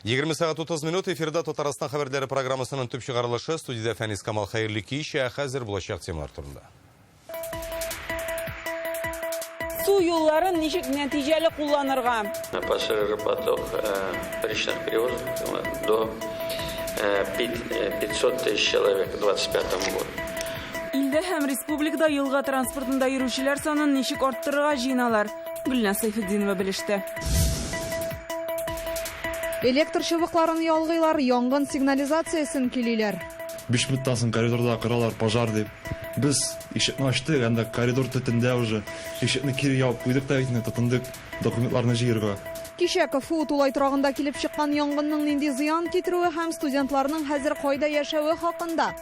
20 сәгать 30 минут эфирда Татарстан хәбәрләре программасының төп чыгарылышы. Студиядә Фәнис Камал хәерле кич, ә хәзер булачак темалар турында. Су юлларын ничек нәтиҗәле кулланырга? Пассажиропоток э, речных перевозок э, до 500 э, тысяч человек к 2025 году. Илдә һәм республикада елга транспортында йөрүчеләр санын ничек арттырырга җыеналар? Гөлназ Сәйфетдинова белеште. Электр чыбыкларын ялгыйлар, янгын сигнализациясен көйлиләр. 5 минуттан соң коридорда кыралар пожар дип. Без ишекне ачтык, анда коридор төтендә уже. Ишекне кире ябып куйдык та бит инде, тотындык документларны җыерга. Кичә КФУ тулай торагында килеп чыккан янгынның нинди зыян китерүе һәм студентларның хәзер кайда яшәве хакында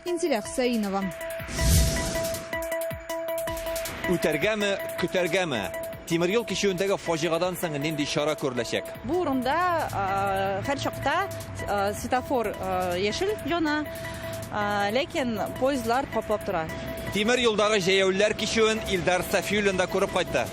Инзилә Хөсәинова. Үтәргәме, көтәргәме? Тимер юл кичүендәге фаҗигадан соң нинди чара күреләчәк? Бу урында һәр чакта светофор яшел яна, ләкин поездлар каплап тора. Тимер юлдагы җәяүлеләр кичүен Илдар Сафиуллин да күреп кайтты.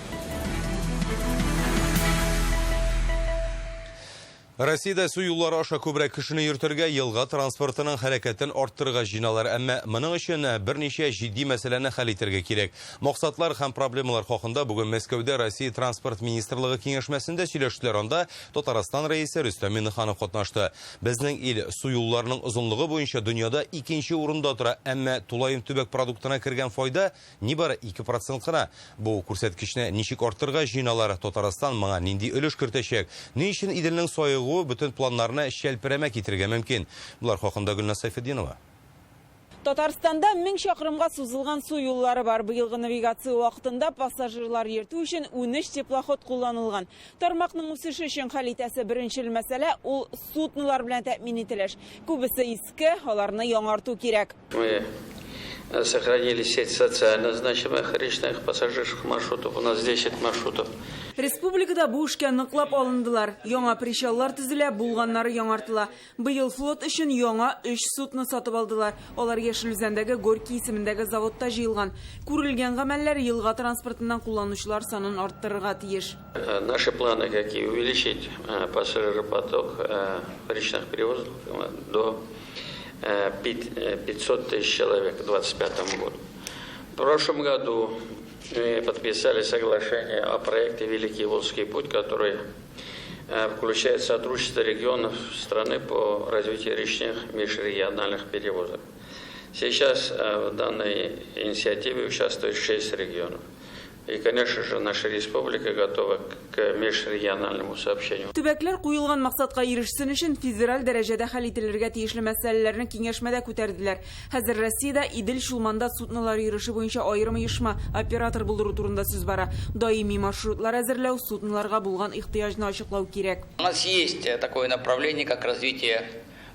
Россиядә су юллары аша күбрәк кешене йөртергә, елга транспортының хәрәкәтен арттырырга җыеналар. Әмма моның өчен берничә җитди мәсьәләне хәл итәргә кирәк. Максатлар һәм проблемалар хакында бүген Мәскәүдә Россия Транспорт министрлыгы киңәшмәсендә сөйләштеләр. Анда Татарстан Рәисе Рөстәм Миңнеханов катнашты. Безнең ил су юлларының озынлыгы буенча дөньяда икенче урында тора, әмма тулаем төбәк продуктына кергән файда Нибары 2% кына. Бу күрсәткечне ничек арттырырга җыеналар? Татарстан моңа нинди өлеш кертәчәк? Ни өчен Иделнең саегуы бөтен планнарны чәлперәмә китерергә мөмкин? Болар хакында Гөлназ Сәйфетдинова. Татарстанда 1000 чакрымга сузылган су юллары бар. Быелгы навигация вакытында пассажирлар йөртү өчен 13 теплоход кулланылган. Тармакның үсеше өчен хәл итәсе беренчел мәсьәлә, ул суднолар белән тәэмин ителеш. Күбесе иске, аларны яңарту кирәк. Мы сохранили сеть социально значимых речных пассажирских маршрутов. У нас 10 маршрутов. Республикада бу эшкә ныклап алындылар. Яңа причаллар төзелә, булганнары яңартыла. Быел флот өчен яңа өч судно сатып алдылар. Алар Яшел Үзәндәге Горький исемендәге заводта җыелган. Күрелгән гамәлләр елга транспортыннан кулланучылар санын арттырырга тиеш. Наши планы какие? Увеличить пассажиропоток речных перевозок до 500 тысяч человек к 2025 году. В прошлом году мы подписали соглашение о проекте «Великий Волжский путь», который включает сотрудничество регионов страны по развитию речных межрегиональных перевозок. Сейчас в данной инициативе участвует 6 регионов. И, конечно же, наша республика готова к межрегиональному сообщению. Төбәкләр куелган максатка ирешсен өчен федераль дәрәҗәдә хәл ителергә тиешле мәсьәләләрне киңәшмәдә күтәрделәр. Хәзер Россиядә Идел-Чулманда суднолар йөреше буенча аерым оешма, оператор булдыру турында сүз бара. Даими маршрутлар әзерләү, судноларга булган ихтыяҗны ачыклау кирәк. У нас есть такое направление, как развитие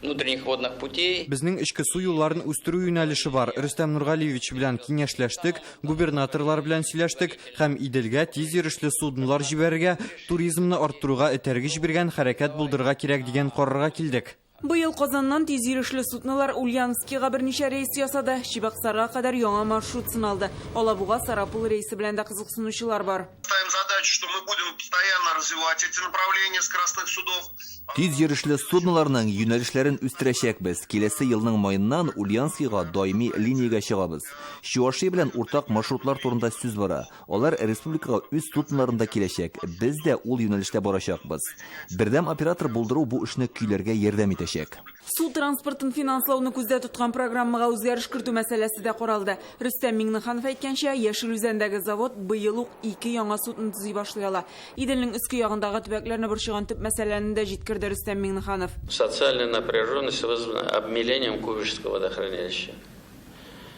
внутренних водных путей. Безнең эчке су юлларын үстерү юнәлеше бар. Рөстәм Нургалиевич белән киңәшләштек, губернаторлар белән сөйләштек һәм Иделгә тиз йөрешле суднолар җибәрергә, туризмны арттыруга этәргеч биргән хәрәкәт булдырырга кирәк дигән карарга килдек. Быел Казаннан тиз йөрешле суднолар Ульяновскига берничә рейс ясады, Чебоксарга кадәр яңа маршрут сыналды. Алабуга, Сарапул рейсы белән дә кызыксынучылар бар. Ставим задачу, что мы будем постоянно развивать эти направления скоростных судов. Тиз йөрешле судноларның юнәлешләрен үстерәчәкбез. Киләсе елның маеннан Ульяновскига даими линиягә чыгабыз. Чувашия белән уртак маршрутлар турында сүз бара. Алар республикага үз судноларында киләчәк, без дә ул юнәлештә барачакбыз. Бердәм оператор булдыру бу эшне көйләргә ярдәм итәчәк. Су транспортын финанслауны күздә тоткан программага үзгәреш кертү мәсьәләсе дә каралды. Рөстәм Миңнеханов әйткәнчә, Яшел Үзәндәге завод быел ук ике яңа судно төзи башлый ала. Иделнең өске ягындагы төбәкләрне борчыган төп мәсьәләне дә җиткерде Рөстәм Миңнеханов. Социальная напряженность вызвана обмелением Куйбышевского водохранилища.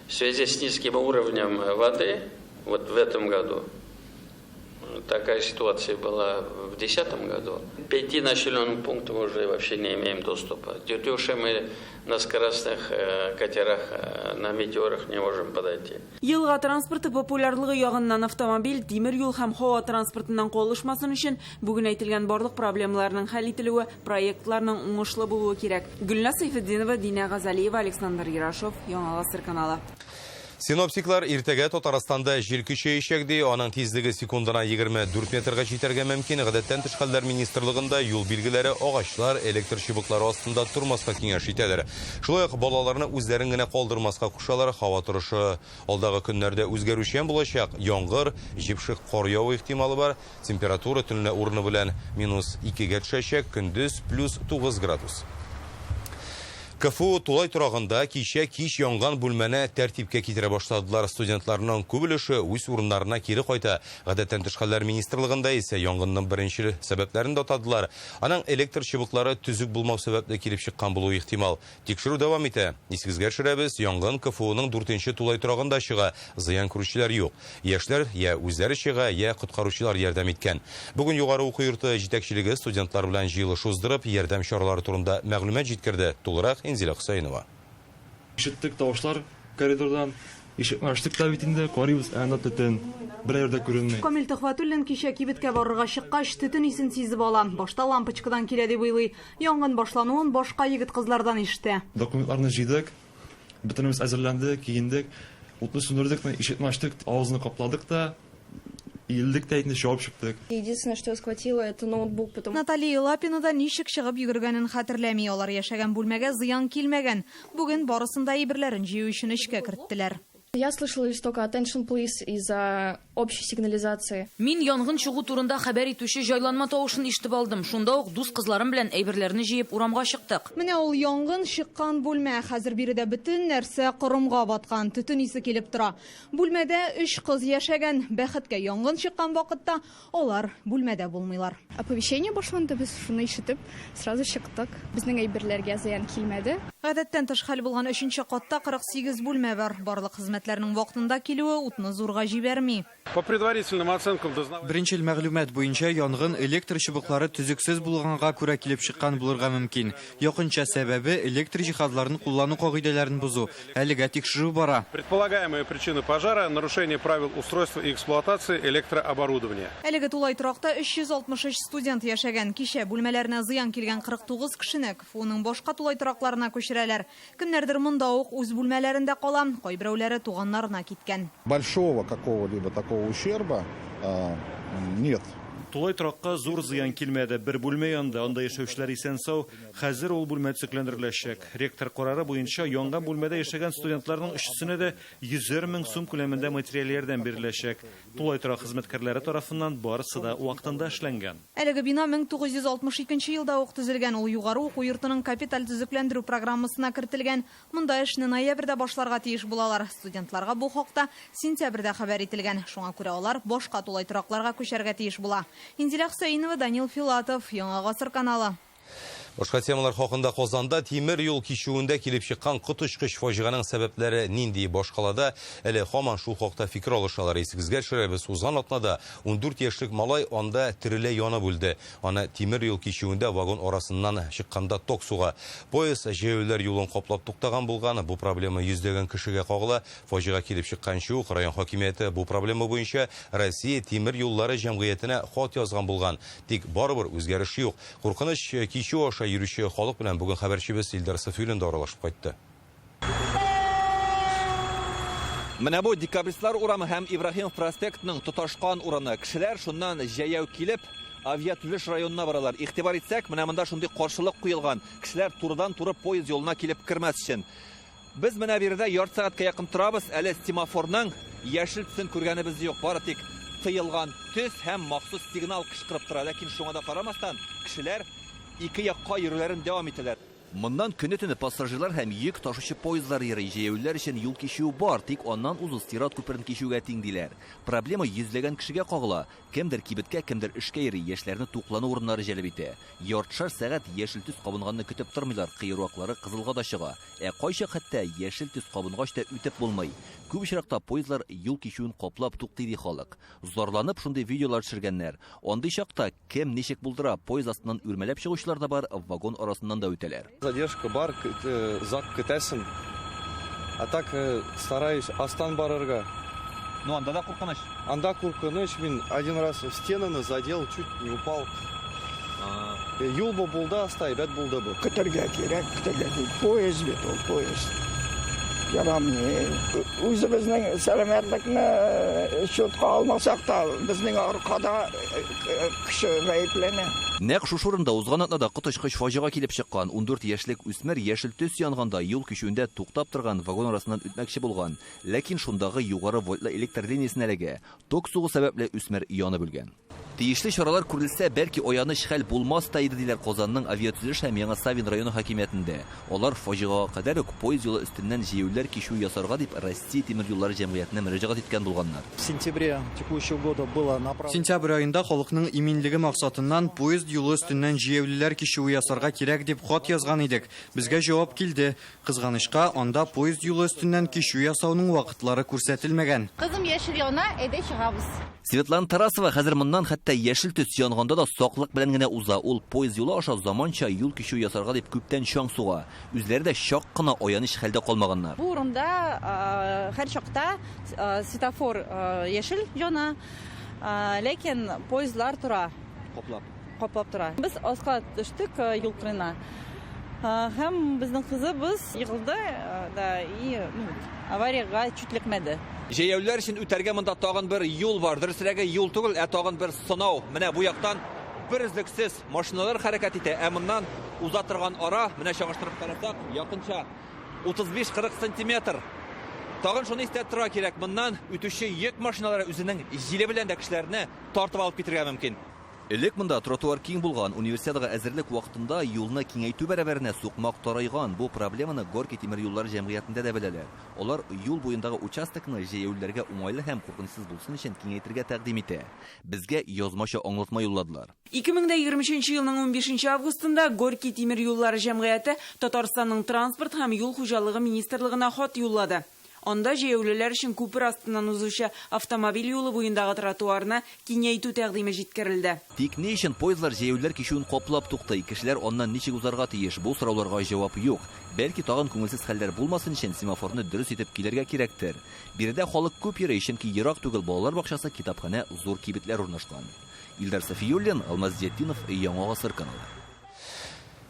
В связи с низким уровнем воды вот в этом году, такая ситуация была в 2010 году, 5 населенным пунктам уже вообще не имеем доступа. Тетюши мы на скоростных катерах, на метеорах не можем подойти. Елга транспорты популярлыгы ягыннан автомобиль, тимер юл һәм һава транспортыннан калышмасын өчен бүген әйтелгән барлык проблемаларның хәл ителүе, проектларның уңышлы булуы кирәк. Гөлназ Сәйфетдинова, Динә Газалиева, Александр Ерашов, Яңа Гасыр каналы. Синоптиклар иртәгә Татарстанда җил көчәячәк ди, аның тизлеге секундына 24 метрга җитәргә мөмкин. Гадәттән тыш хәлләр министрлыгында юл билгеләре, агачлар, электр чыбыклары астында тормаска киңәш итәләр. Шулай ук балаларны үзләрен генә калдырмаска кушалар. Һава торышы алдагы көннәрдә үзгәрүчән булачак. Яңгыр, җепшек кар яву ихтималы бар. Температура төнлә урыны белән минус 2-гә төшәчәк, көндез плюс 9 градус. КФУ тулай торагында кичә кич янган бүлмәне тәртипкә китерә башладылар. Студентларның күп өлеше үз урыннарына кире кайта. Гадәттән тыш хәлләр министрлыгында исә янгынның беренче сәбәпләрен дә атадылар. Аның электр чыбыклары төзек булмау сәбәпле килеп чыккан булуы ихтимал. Тикшерү дәвам итә. Исегезгә төшерәбез, янгын КФУның дүртенче тулай торагында чыга. Зыян күрүчеләр юк. Яшьләр я үзләре чыга, я коткаручылар ярдәм иткән. Бүген югары уку йорты җитәкчелеге студентлар белән җыелыш уздырып, ярдәм чаралары турында мәгълүмат җиткерде. Тулырак Инзилә Хөсәенова. Ишеттек тавышлар коридордан. Ишекне ачтык та бит инде, карыйбыз, ә анда төтен. Берәр дә күренми. Камил Төхвәтуллин кичә кибеткә барырга чыккач, төтен исен сизеп ала. Башта лампочкадан килә дип уйлый. Янгын башлануын башка егет-кызлардан ишетә. Документларны җыйдык, бөтенебез әзерләндек, киендек. Утны сүндердек, ишекне ачтык, авызны капладык та, иелдек тә инде чабып чыктык. Единственное, что я схватила, это ноутбук, потому Наталья Лапина да ничек чыгып йөгергәнен хәтерләми. Алар яшәгән бүлмәгә зыян килмәгән. Бүген барысын да әйберләрен җыю өчен эчкә керттеләр. Я слышала лишь только attention please из-за общей сигнализации. Мин янгын чыгу турында хәбәр итүче җайланма тавышын ишетеп алдым. Шунда ук дус кызларым белән әйберләрне җыеп урамга чыктык. Менә ул янгын чыккан бүлмә. Хәзер биредә бөтен нәрсә корымга баткан, төтен исе килеп тора. Бүлмәдә өч кыз яшәгән. Бәхеткә янгын чыккан вакытта алар бүлмәдә булмыйлар. Оповещение башланды, без шуны ишетеп, сразу чыктык. Безнең әйберләргә зыян килмәде. Гадәттән тыш хәл булган өченче катта 48 бүлмә бар. Барлык хезмәтләрнең вакытында килүе утны зурга җибәрми. По предварительным оценкам дознавателей... Беренчел мәгълүмат буенча янгын электр чыбыклары төзексез булганга күрә килеп чыккан булырга мөмкин. Якынча сәбәбе электр җиһазларын куллану кагыйдәләрен бозу. Әлегә тикшерү бара. Предполагаемая причина пожара – нарушение правил устройства и эксплуатации электрооборудования. Әлеге тулай торакта 363 студент яшәгән. Кичә бүлмәләренә зыян килгән 49 кешене КФУның башка тулай торакларына күчерәләр. Кемнәрдер монда ук үз бүлмәләрендә кала, кайберәүләре туганнарына киткән. Большого какого-либо такого ущерба нет. Тулай торакка зур зыян килмәде. Бер бүлмә янды, анда яшәүчеләр исән-сау. Хәзер ул бүлмә төзекләндереләчәк. Ректор карары буенча янган бүлмәдә яшәгән студентларның өчесенә дә 100 мең сум күләмендә материаль ярдәм биреләчәк. Тулай торак хезмәткәрләре тарафыннан барысы да вакытында эшләнгән. Әлеге бина 1962 елда ук төзелгән. Ул югары уку йортының капиталь төзекләндерү программасына кертелгән. Монда эшне ноябрьдә башларга тиеш булалар. Студентларга бу хакта сентябрьдә хәбәр ителгән. Шуңа күрә алар башка тулай торакларга күчәргә тиеш була. Инзилә Хөсәенова, Данил Филатов, Яңа Гасыр каналы. Башка темалар хакында. Казанда тимер юл кичүендә килеп чыккан коточкыч фаҗиганың сәбәпләре нинди? Башкалада әле һаман шул хакта фикер алышалар. Исегезгә төшерәбез, узган атнада 14 яшьлек малай анда тереләй янып үлде. Аны тимер юл кичүендә вагон арасыннан чыкканда ток суга. Поезд җәяүлеләр юлын каплап туктаган булган. Бу проблема йөзләгән кешегә кагыла. Фаҗига килеп чыкканчы ук район хакимияте бу проблема буенча Россия тимер юллары җәмгыятенә хат язган булган. Тик барыбер үзгәреш юк. Куркыныч кичү аша йөрүче халык белән бүген хәбәрчебез Илдар Сафиуллин да аралашып кайтты. Менә бу Декабристлар урамы һәм Ибраһимов проспектының тоташкан урыны. Кешеләр шуннан җәяү килеп Авиатөзелеш районына баралар. Игътибар итсәк, менә монда шундый каршылык куелган. Кешеләр турыдан-туры поезд юлына килеп кермәс өчен. Без менә биредә ярты сәгатькә якын торабыз. Әле семафорның яшел төсен күргәнебез юк. Бары тик тыелган төс һәм махсус сигнал кычкырып тора. Ләкин шуңа да карамастан, кешеләр ике якка йөрүләрен дәвам итәләр. Моннан көне-төне пассажирлар һәм йөк ташучы поездлар йөри. Җәяүлеләр өчен юл кичүе бар, тик аннан узу сират күперен кичүгә тиң диләр. Проблема йөзләгән кешегә кагыла. Кемдер кибеткә, кемдер эшкә йөри, яшьләрне туклану урыннары җәлеп итә. Яртышар сәгать яшел төс кабынганны көтеп тормыйлар, кыюраклары кызылга да чыга. Ә кайчак хәтта яшел төс кабынгач та үтеп булмый. Күп очракта поездлар юл кичүен каплап туктый ди халык. Зарланып шундый видеолар төшергәннәр. Андый чакта кем ничек булдыра, поезд астыннан үрмәләп чыгучылар да бар, вагон арасыннан да үтәләр. Задержка бар, озак көтәсең. А так стараюсь астан барырга. Ну, анда да куркыныч. Анда куркыныч, мин один раз стенаны задел, чуть не упал. Юл бу булды, аста әйбәт булды бу. Көтәргә кирәк, көтәргә кирәк. Поезд бит ул, поезд. Ярамый. Үзебезнең сәламәтлекне счетка алмасак та, безнең аркада кеше гаепләнә. Нәкъ шушы урында узган атнада коточкыч фаҗига килеп чыккан. 14 яшьлек үсмер яшел төс янганда юл кичүендә туктап торган вагон арасыннан үтмәкче булган. Ләкин шундагы югары вольтлы электр линиясенә эләгә. Ток сугу сәбәпле үсмер янып үлгән. Тиешле чаралар күрелсә, бәлки аяныч хәл булмас та иде, диләр Казанның Авиатөзелеш һәм Яңа Савин районы хакимиятендә. Алар фаҗигага кадәр үк поезд юлы өстеннән җәяүлеләр кичүе ясарга дип Россия тимер юллары җәмгыятенә мөрәҗәгать иткән булганнар. В сентябре текущего года было направлено. Сентябрь аенда халыкның иминлеге максатыннан поезд юлы өстеннән җәяүлеләр кичүе ясарга кирәк дип хат язган идек. Безгә җавап килде. Кызганычка, анда поезд юлы өстеннән кичү ясауның вакытлары күрсәтелмәгән. Кызым яшел яна, әйдә чыгабыз. Светлана Тарасова хәзер моннан хәтта яшел төс янганда да саклык белән генә уза. Ул поезд юлы аша заманча юл кичү ясарга дип күптән чаң суга. Үзләре дә чак кына аяныч хәлдә калмаганнар. Бу урында һәр чакта светофор яшел яна, ләкин поездлар тора. Каплап. Каплап тора. Без аска төштек юл кырына. Һәм безнең кызыбыз егылды да и аварияга чуть лекмәде. Җәяүлеләр өчен үтәргә монда тагын бер юл бар. Дөресрәге юл түгел, ә тагын бер сынау. Менә бу яктан бер өзлексез машиналар хәрәкәт итә, ә моннан уза торган ара, менә чагыштырып карасак, якынча 35-40 сантиметр. Тагын шуны истә тотарга кирәк, моннан үтүче йөк машиналары үзенең җиле белән дә кешеләрне тартып алып китергә мөмкин. Элек монда тротуар киң булган. Универсиадага әзерлек вакытында юлны киңәйтү бәрабәренә сукмак тарайган. Бу проблеманы Горький тимер юллары җәмгыятендә дә беләләр. Алар юл буендагы участокны җәяүлеләргә уңайлы һәм куркынычсыз булсын өчен киңәйтергә тәкъдим итә. Безгә язмача аңлатма юлладылар. 2023 елның 15 августында Горький тимер юллары җәмгыяте Татарстанның транспорт һәм юл хуҗалыгы министрлыгына хат юллады. Анда җәяүлеләр өчен күпер астыннан узучы автомобиль юлы буендагы тротуарны киңәйтү тәкъдиме җиткерелде. Тик ни өчен поездлар җәяүлеләр кичүен каплап туктый? Кешеләр аннан ничек узарга тиеш? Бу сорауларга җавап юк. Бәлки тагын күңелсез хәлләр булмасын өчен семафорны дөрес итеп килергә кирәктер. Биредә халык күп йөри, чөнки ерак түгел балалар бакчасы, китапханә, зур кибетләр урнашкан. Илдар Сафиуллин, Алмаз Зиятдинов, Яңа Гасыр каналы.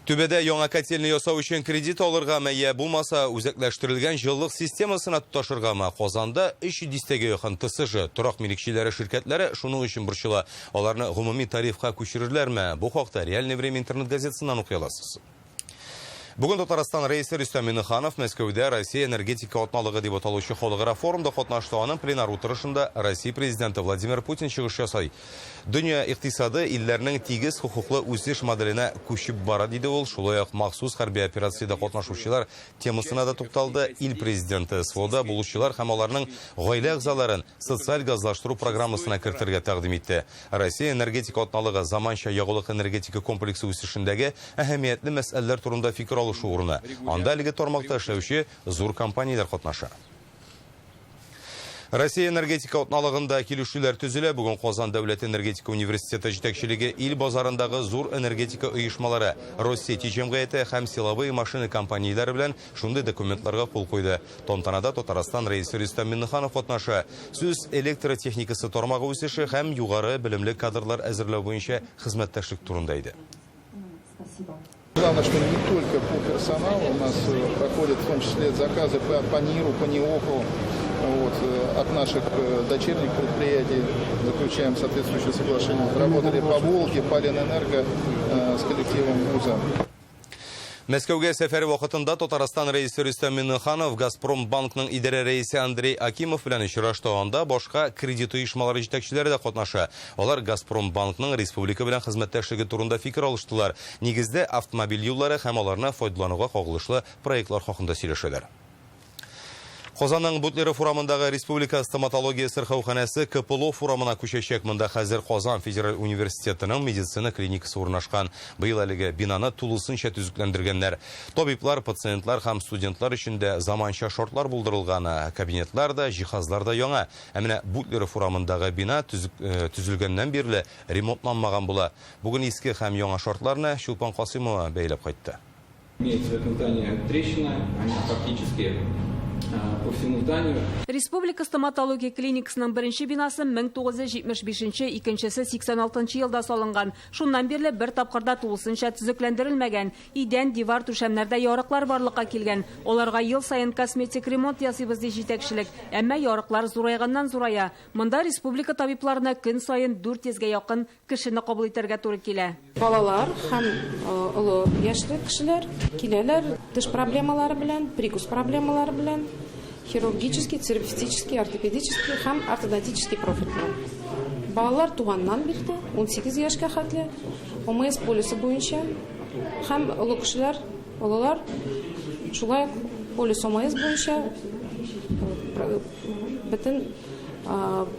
Түбәдә яңа котельный ясау өчен кредит алыргамы, я булмаса үзәкләштерелгән җылылык системасына тоташыргамы? Казанда 3 дистәгә якын ТСЖ, торак милекчеләре ширкәтләре шуның өчен борчыла. Аларны гомуми тарифка күчерерләрме? Бу хакта Реальное время интернет-газетасыннан укый аласыз. Бүген Татарстан рәисе Рөстәм Миңнеханов Мәскәүдә Россия энергетика атналыгы дип аталучы халыкара форумда катнашты. Аның пленар утырышында Россия президенты Владимир Путин чыгыш ясый. Дөнья икътисады илләрнең тигез хокуклы үсеш моделенә күчеп бара, диде ул. Шулай ук махсус хәрби операциядә катнашучылар темасына да тукталды. Ил президенты СВОда булучылар һәм аларның гаилә әгъзаларын социаль газлаштыру программасына кертергә тәкъдим итте. Россия энергетика атналыгы заманча ягулык энергетика комплексы үсешендәге әһәмиятле мәсьәләләр турында фикер алышу урыны. Анда әлеге тармакта эшләүче зур компанияләр катнаша. Россия энергетика атналыгында килешүләр төзелә. Бүген Казан дәүләт энергетика университеты җитәкчелеге ил базарындагы зур энергетика оешмалары Россети җәмгыяте һәм силовые машины компанияләре белән шундый документларга кул куйды. Тантанада Татарстан рәисе Рөстәм Миңнеханов катнаша. Сүз электротехникасы тармагы үсеше һәм югары белемле кадрлар әзерләү буенча хезмәттәшлек турында иде. Главное, что не только по персоналу у нас проходят в том числе заказы по НИРу, по НИОКу. Вот, от наших дочерних предприятий заключаем соответствующие соглашения. Работали по Волге, по Ленэнерго с коллективом вуза. Мәскәүгә сәфәре вакытында Татарстан рәисе Рөстәм Миңнеханов Газпром банкның идарә рәисе Андрей Акимов белән очрашты. Анда башка кредит оешмалары җитәкчеләре дә катнаша. Алар Газпром банкның республика белән хезмәттәшлеге турында фикер алыштылар. Нигездә автомобиль юллары һәм аларны файдалануга кагылышлы проектлар хакында сөйләшәләр. Казанның Бутлеров урамындагы Республика стоматология сырхауханәсе Копылов урамына күчәчәк. Монда хәзер Казан федераль университетының медицина клиникасы урнашкан. Быел әлеге бинаны тулысынча төзекләндергәннәр. Табиблар, пациентлар һәм студентлар өчен дә заманча шартлар булдырылган. Кабинетлар да, җиһазлар да яңа. Ә менә Бутлеров урамындагы бина төзелгәннән бирле ремонтланмаган була. Бүген иске һәм яңа шартларны Чулпан Касыймова бәйләп кайтты. Имеется в этом здании трещина, она фактически по всему зданию. Республика стоматология клиникасының беренче бинасы 1975-нче, икенчесе 86 елда салынган. Шуннан бирле бер тапкыр да тулысынча төзекләндерелмәгән. Идән, дивар, түшәмнәрдә ярыклар барлыкка килгән. Аларга ел саен косметик ремонт ясыйбыз, ди җитәкчелек. Әмма ярыклар зурайганнан зурая. Монда республика табибларына көн саен 400гә якын кешене кабул итәргә туры килә. Балалар һәм олы яшьле кешеләр киләләр теш проблемалары белән, прикус проблемалары белән, хирургический, терапевтический, ортопедический һәм ортодонтический профиль белән. Балалар туганнан бирле 18 яшькә хәтле ОМС полисы буенча һәм олы кешеләр, олылар шулай ук полис ОМС буенча бөтен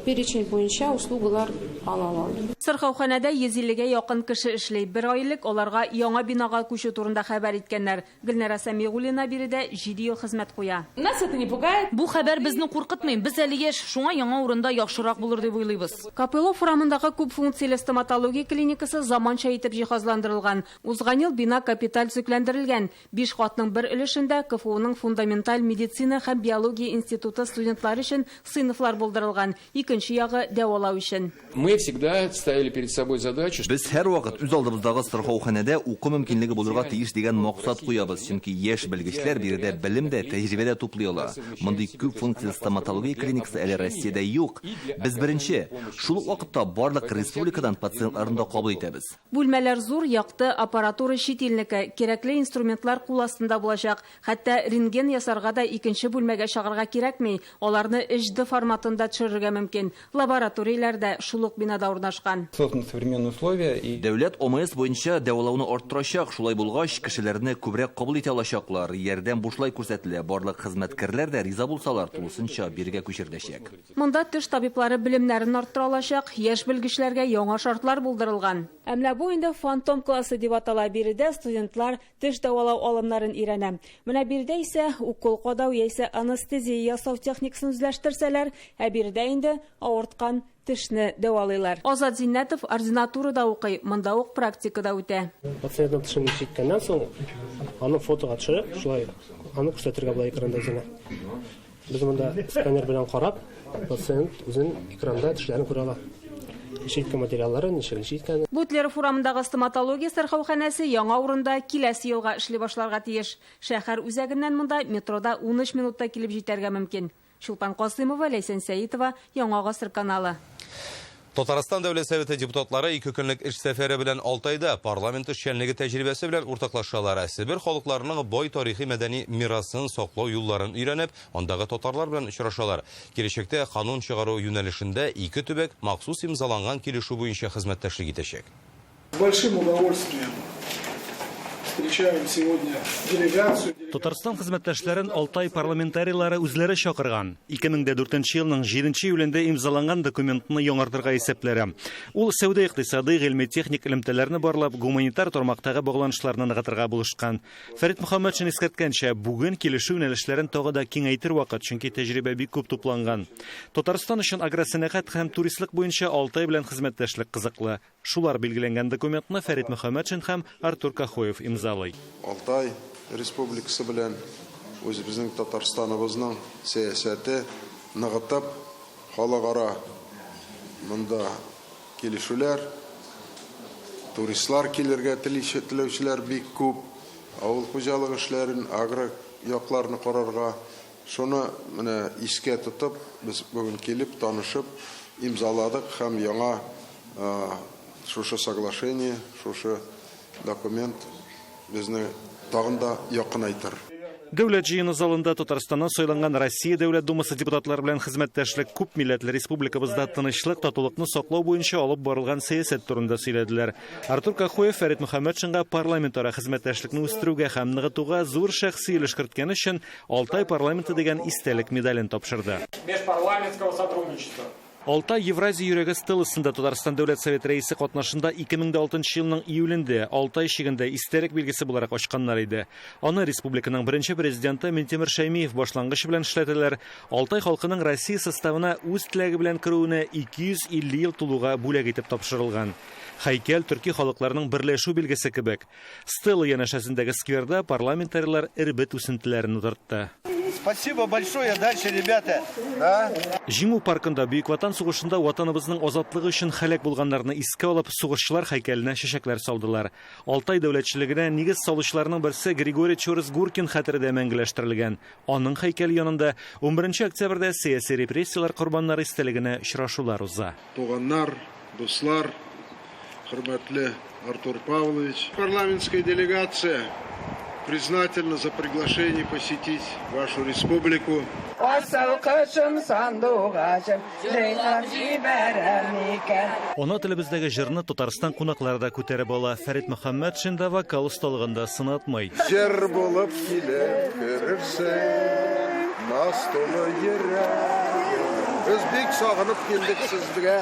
перечень буенча услугалар ала алалар. Сырхауханәдә 150гә якын кеше эшли. Бер ай элек аларга яңа бинага күчү турында хәбәр иткәннәр. Гөлнара Сәмигуллина биредә 7 ел хезмәт куя. Нас это не пугает. Бу хәбәр безне куркытмый. Без әле яшь, шуңа яңа урында яхшырак булыр дип уйлыйбыз. Копылов урамындагы күп функцияле стоматология клиникасы заманча итеп җиһазландырылган. Узган ел бина капиталь төзекләндерелгән. 5 катның бер өлешендә КФУның фундаменталь медицина һәм биология институты студентлары өчен сыйныфлар булдырылган. Икенче ягы дәвалау өчен. Мы всегда ставили перед собой задачу. Без һәрвакыт үз алдыбыздагы сырхауханәдә уку мөмкинлеге булырга тиеш дигән максат куябыз, чөнки яшь белгечләр биредә белем дә, тәҗрибә дә туплый ала. Мондый күп функцияле стоматология клиникасы әле Россиядә юк. Без беренче. Шул ук вакытта барлык республикадан пациентларны да кабул итәбез. Бүлмәләр зур, якты, аппаратура чит илнеке, кирәкле инструментлар кул астында булачак. Хәтта рентген ясарга да икенче бүлмәгә чыгарга кирәкми. Аларны HD форматында төшерергә мөмкин. Лабораторияләр дә шул ук бинада урнашкан. Созданы современные условия и Дәүләт ОМС буенча дәвалауны арттырачак. Шулай булгач, кешеләрне күбрәк кабул итә алачаклар. Ярдәм бушлай күрсәтелә. Барлык хезмәткәрләр дә риза булсалар, тулысынча бирегә күчереләчәк. Монда теш табиблары белемнәрен арттыра алачак, яшь белгечләргә яңа шартлар булдырылган. Ә менә бу инде фантом классы дип атала. Биредә студентлар теш дәвалау алымнарын өйрәнә. Менә биредә исә укол кадау яисә анестезия ясау техникасын үзләштерсәләр, ә биредә инде авырткан тешне дәвалыйлар. Азат Зиннәтов ординатурада укый, монда ук практикада үтә. Пациентның тешен чиккәннән соң, аны фотога төшереп, шулай аны күрсәтергә була экранда үзенә. Без монда сканер белән карап, пациент үзен экранда тешләрен күрә ала. Читкә материаллары ничек читкән. Бутлеров урамындагы стоматология сырхауханәсе яңа урында киләсе елга эшли башларга тиеш. Шәһәр үзәгеннән монда метрода 13 минутта килеп җитәргә мөмкин. Чулпан Касымова, Ләйсән Сәитова, Яңа Гасыр каналы. Татарстан Дәүләт Советы депутатлары 2 көнлек эш сәфәре белән Алтайда парламент эшчәнлеге тәҗрибәсе белән уртаклашалар. Себер халыкларының бай тарихи мәдәни мирасын саклау юлларын өйрәнеп, андагы татарлар белән очрашалар. Киләчәктә канун чыгару юнәлешендә ике төбәк махсус имзаланган килешү буенча хезмәттәшлек итәчәк. С большим удовольствием встречаем сегодня делегацию. Татарстан хезмәттәшләрен Алтай парламентарийлары үзләре чакырган. 2004 елның 7 июлендә имзаланган документны яңартырга исәпләре. Ул сәүдә икътисади, гыйльми техник элемтәләрне барлап, гуманитар тармактагы багланышларны ныгытырга булышкан. Фәрит Мөхәммәтшин искәрткәнчә, бүген килешү юнәлешләрен тагы да киңәйтер вакыт, чөнки тәҗрибә бик күп тупланган. Татарстан өчен агросәнәгать һәм туристлык буенча Алтай белән хезмәттәшлек кызыклы. Шулар билгеләнгән документны Фәрит Мөхәммәтшин һәм Артур Кахоев имзалый. Алтай Республикасы белән үзебезнең Татарстаныбызның сәясәте ныгытып, халыкара монда килешүләр, туристлар килергә теләүчеләр бик күп, авыл хуҗалыгы эшләрен, агро якларны карарга, шуны менә искә тотып, без бүген килеп, танышып, имзаладык һәм яңа шушы соглашение, шушы документ безне тагын да якынайтыр. Дәүләт җыены залында Татарстаннан сайланган Россия Дәүләт Думасы депутатлары белән хезмәттәшлек күп милләтле республикабызда тынычлык, татулыкны саклау буенча алып барылган сәясәт турында сөйләделәр. Артур Кахоев Фәрит Мөхәммәтшинга парламентара хезмәттәшлекне үстерүгә һәм ныгытуга зур шәхси өлеш керткән өчен Алтай парламенты дигән истәлек медален тапшырды. Межпарламентского сотрудничества. Алтай Евразия йөрәге стеласында Татарстан Дәүләт Советы рәисе катнашында 2006 елның июлендә Алтай чигендә истәлек билгесе буларак ачканнар иде. Аны республиканың беренче президенты Минтимер Шәймиев башлангычы белән эшләтәләр. Алтай халкының Россия составына үз теләге белән керүенә 250 ел тулуга бүләк итеп тапшырылган. Һәйкәл төрки халыкларның берләшү билгесе кебек. Стела янәшәсендәге скверда парламентарийлар эрбет үсентеләрен утыртты. Спасибо большое. Дальше, ребята. Да? Җиңү паркында Бөек Ватан сугышында ватаныбызның азатлыгы өчен һәлак булганнарны искә алып, сугышчылар һәйкәленә чәчәкләр салдылар. Алтай дәүләтчелегенә нигез салучыларның берсе Григорий Чорос-Гуркин хәтере дә мәңгеләштерелгән. Аның һәйкәле янында 11 октябрьдә сәяси репрессияләр корбаннары истәлегенә очрашулар уза. Туганнар, дуслар, хөрмәтле Артур Павлович, парламентская делегация признательна за приглашение посетить вашу республику. Асыл кошым, сандугачым, җырлап җибәрәм микән? Ана телебездәге җырны Татарстан кунаклары да күтәреп ала. Фәрит Мөхәммәтшин да вокал осталыгында сынатмый. Җыр булып килеп керерсең, наз тулы йөрәгем. Без бик сагынып килдек сезгә.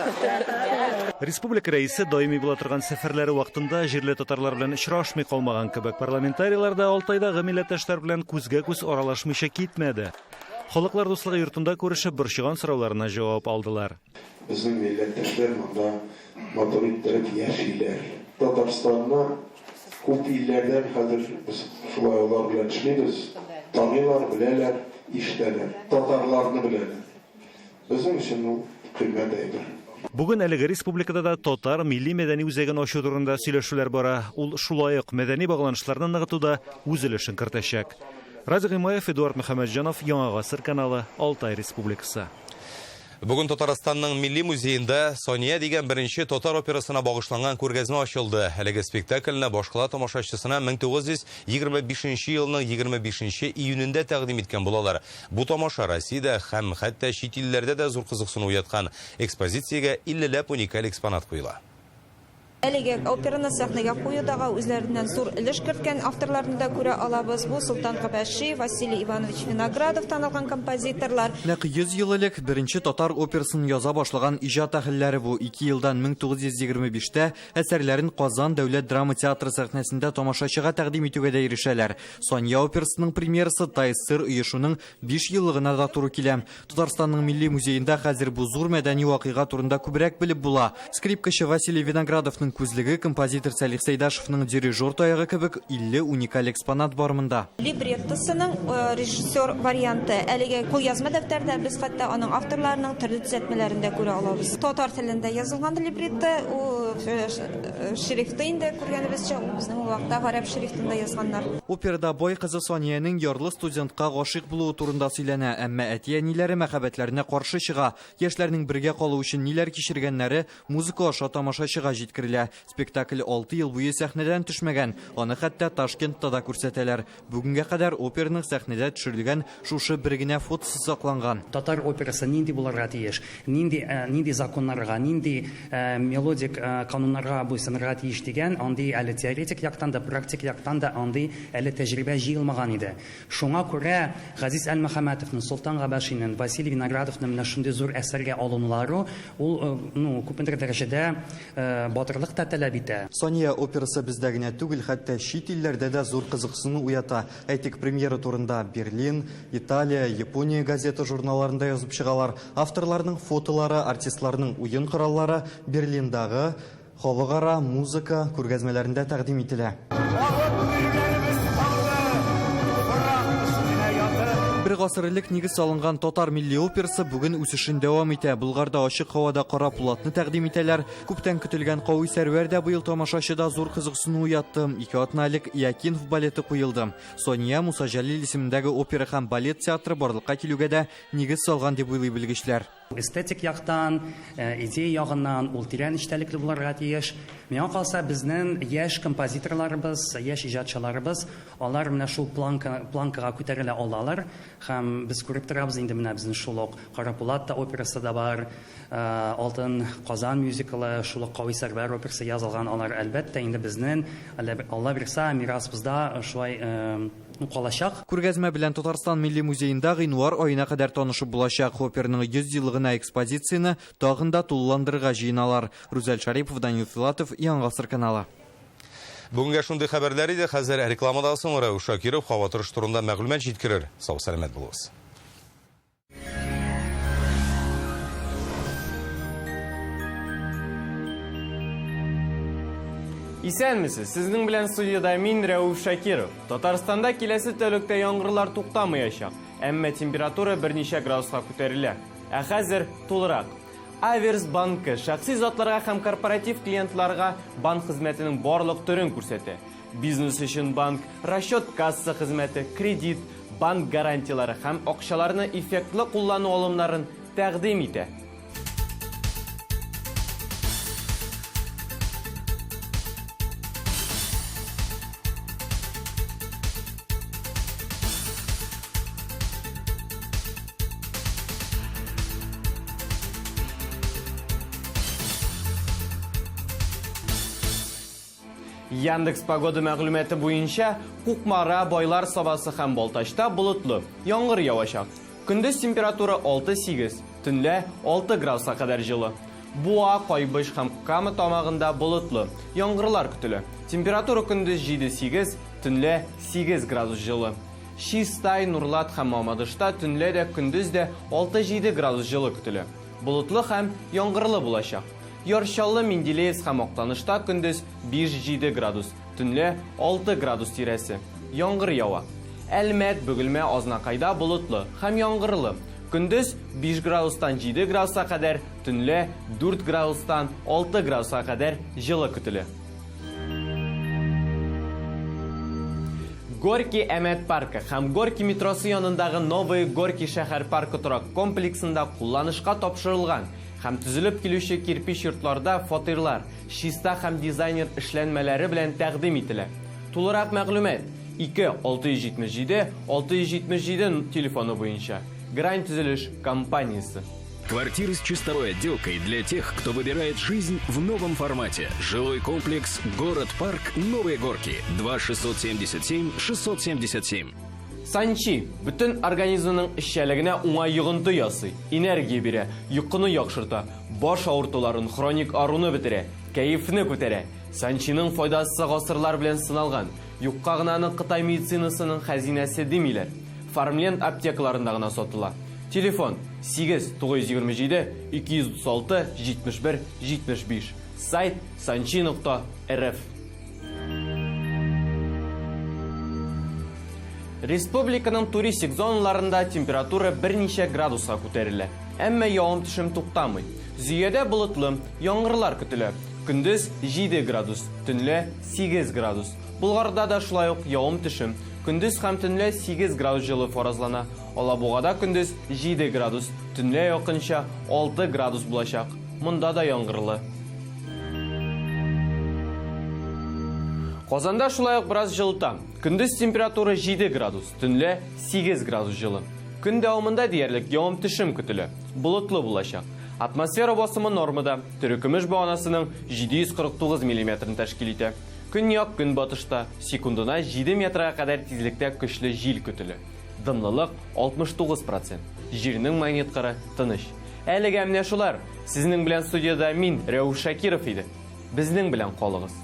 Республика рәисе даими була торган сәфәрләре вакытында җирле татарлар белән очрашмый калмаган кебек, парламентарийлар да Алтайдагы милләттәшләр белән күзгә-күз аралашмыйча китмәде. Халыклар дуслыгы йортында күрешеп, борчыган сорауларына җавап алдылар. Безнең милләттәшләр монда матур иттереп яшиләр. Татарстанны күп илләрдән хәзер без шулай алар белән эшлибез. Таныйлар, беләләр, ишетәләр. Татарларны беләләр. Безнең өчен ул кыйммәт әйбер. Бүген әлеге республикада да татар милли-мәдәни үзәген ачу турында сөйләшүләр бара. Ул шулай ук мәдәни багланышларны ныгытуда үз өлешен кертәчәк. Радик Гыймаев, Эдуард Мөхәммәтҗанов, Яңа Гасыр каналы, Алтай Республикасы. Бүген Татарстанның Милли музеенда Сания дигән беренче татар операсына багышланган күргәзмә ачылды. Әлеге спектакльне башкала тамашачысына 1925 елның 25 июнендә тәкъдим иткән булалар. Бу тамаша Россиядә һәм хәтта чит илләрдә дә зур кызыксыну уяткан. Экспозициягә 50ләп уникаль экспонат куела. Әлеге операны сәхнәгә куюдагы үзләреннән зур өлеш керткән авторларны да күрә алабыз. Бу Солтан Габәши, Василий Иванович Виноградов танылган композиторлар. Нәкъ 100 ел элек беренче татар операсын яза башлаган иҗат әһелләре бу. 2 елдан 1925-тә әсәрләрен Казан дәүләт драма театры сәхнәсендә тамашачыга тәкъдим итүгә дә ирешәләр. Сания операсының премьерасы ТАССР оешуның 5 еллыгына да туры килә. Татарстанның Милли музеенда хәзер бу зур мәдәни вакыйга турында күбрәк белеп була. Скрипкачы Василий Виноградовның күзлеге, композитор Сәлих Сәйдашевның дирижер таягы кебек 50 уникаль экспонат бар монда. Либреттосының режиссер варианты әлеге кулъязма дәфтәрдә без хәтта аның авторларының төрле төзәтмәләрен дә күрә алабыз. Татар телендә язылган либретто, ул шрифты инде күргәнебезчә, ул безнең ул вакытта гарәп шрифтында язганнар. Операда бай кызы Саниянең ярлы студентка гашыйк булуы турында сөйләнә, әмма әти-әниләре мәхәббәтләренә каршы чыга. Яшьләрнең бергә калу өчен ниләр кичергәннәре музыка аша тамашачыга җиткерелә. Спектакль 6 ел буе сәхнәдән төшмәгән. Аны хәтта Ташкентта да күрсәтәләр. Бүгенгә кадәр операның сәхнәдә төшерелгән шушы бер генә фотосы сакланган. Татар операсы нинди булырга тиеш? Нинди нинди законнарга, нинди мелодик кануннарга буйсынырга тиеш дигән андый әле теоретик яктан да, практик яктан да андый әле тәҗрибә җыелмаган иде. Шуңа күрә Газиз Әлмөхәммәтовның, Солтан Габәшинең, Василий Виноградовның менә шундый зур әсәргә алынулары ул, ну, күпмедер дәрәҗәдә батырлык та таләп итә. Сания операсы бездә генә түгел, хәтта чит илләрдә дә зур кызыксыну уята. Әйтик, премьера турында Берлин, Италия, Япония газета журналларында язып чыгалар. Авторларның фотолары, артистларның уен кораллары Берлиндагы халыкара музыка күргәзмәләрендә тәкъдим ителә. Бер гасыр элек нигез салынган татар милли операсы бүген үсешен дәвам итә. Булгарда ачык һавада Кара Пулатны тәкъдим итәләр. Күптән көтелгән Кави Сәрвәр дә быел тамашачыда зур кызыксыну уятты. 2 атна элек Иакинф балеты куелды. Сания Муса Җәлил исемендәге опера һәм балет театры барлыкка килүгә дә нигез салган дип уйлый белгечләр. Эстетик яктан, идея ягыннан ул тирән эчтәлекле булырга тиеш. Миңа калса, безнең яшь композиторларыбыз, яшь иҗатчыларыбыз, алар менә шул планкага күтәрелә алалар. Һәм без күреп торабыз инде менә безнең шул ук Кара Пулат та операсы да бар, Алтын Казан мюзиклы, шул ук Кави Сәрвәр операсы язылган. Алар әлбәттә инде безнең, Алла бирса, мирасыбызда шулай калачак. Күргәзмә белән Татарстан Милли музеенда гыйнвар аена кадәр танышып булачак. Оперның 100 еллыгына экспозицияне тагын да тулыландырырга җыеналар. Рүзәл Шарипов, Данил Филатов, Яңа Гасыр каналы. Бүгенгә шундый хәбәрләр иде. Хәзер рекламадан соң Рәүф Шакиров һава торышы турында мәгълүмат җиткерер. Сау сәламәт булыгыз. Исәнмесез, сезнең белән студияда мин Рәүф Шакиров. Татарстанда киләсе тәүлектә яңгырлар туктамаячак. Әмма температура берничә градуска күтәрелә. Ә хәзер тулырак. Аверс банкы шәхси затларга һәм корпоратив клиентларга банк хезмәтенең барлык төрен күрсәтә. Бизнес өчен банк, расчет-касса хезмәте, кредит, банк гарантияләре һәм акчаларны эффектлы куллану алымнарын тәкъдим итә. Яндекс погода мәгълүматы буенча Кукмара, Байлар Сабасы һәм Балтачта болытлы, яңгыр явачак. Көндез температура 6-8, төнлә 6 градуска кадәр җылы. Буа, Кайбыч һәм Кама тамагында болытлы, яңгырлар көтелә. Температура көндез 7-8, төнлә 8 градус җылы. Чистай, Нурлат һәм Мамадышта төнлә дә, көндез дә 6-7 градус җылы көтелә. Болытлы һәм яңгырлы булачак. Яр Чаллы, Менделеевск һәм Актанышта көндез 5-7 градус, төнлә 6 градус тирәсе. Яңгыр ява. Әлмәт, Бөгелмә, Азнакайда болытлы һәм яңгырлы. Көндез 5 градустан 7 градуска кадәр, төнлә 4 градустан 6 градуска кадәр җылы көтелә. Горки Әмәт паркы һәм Горки метросы янындагы Новые Горки шәһәр паркы торак комплексында кулланышка тапшырылган һәм төзелеп килүче кирпич йортларда фатирлар чиста һәм дизайнер эшләнмәләре белән тәкъдим ителә. Тулырак мәгълүмат 2 677 677 телефоны буенча. Грань төзелеш компаниясе. Квартиры с чистовой отделкой для тех, кто выбирает жизнь в новом формате. Жилой комплекс «Город-парк Новые Горки». 2 677 677. Санчи бөтен организмның эшчәнлегенә уңай йогынты ясый, энергия бирә, йокыны яхшырта, баш авыртуларын, хроник аруны бетерә, кәефне күтәрә. Санчиның файдасы гасырлар белән сыналган. Юкка гына аны Кытай медицинасының хәзинәсе димиләр. Фармленд аптекаларында гына сатыла. Телефон 8 927 236 71 75. Сайт санчи.рф. Республиканың туристик зоналарында температура берничә градуска күтәрелә. Әмма явым-төшем туктамый. Зөядә болытлы, яңгырлар көтелә. Көндез 7 градус, төнлә 8 градус. Болгарда да шулай ук явым-төшем. Көндез һәм төнлә 8 градус җылы фаразлана. Алабугада көндез 7 градус, төнлә якынча 6 градус булачак. Монда да яңгырлы. Казанда шулай ук бераз җылыта. Көндез температура 7 градус, төнлә 8 градус җылы. Көн дәвамында диярлек явым-төшем көтелә. Болытлы булачак. Атмосфера басымы нормада, терекөмеш баганасының 749 миллиметрын тәшкил итә. Көньяк-көнбатышта секундына 7 метрга кадәр тизлектә көчле җил көтелә. Дымлылык 69 процент. Җирнең магнит кыры тыныч. Әлегә менә шулар. Сезнең белән студиядә мин, Рәүф Шакиров иде. Безнең белән калыгыз.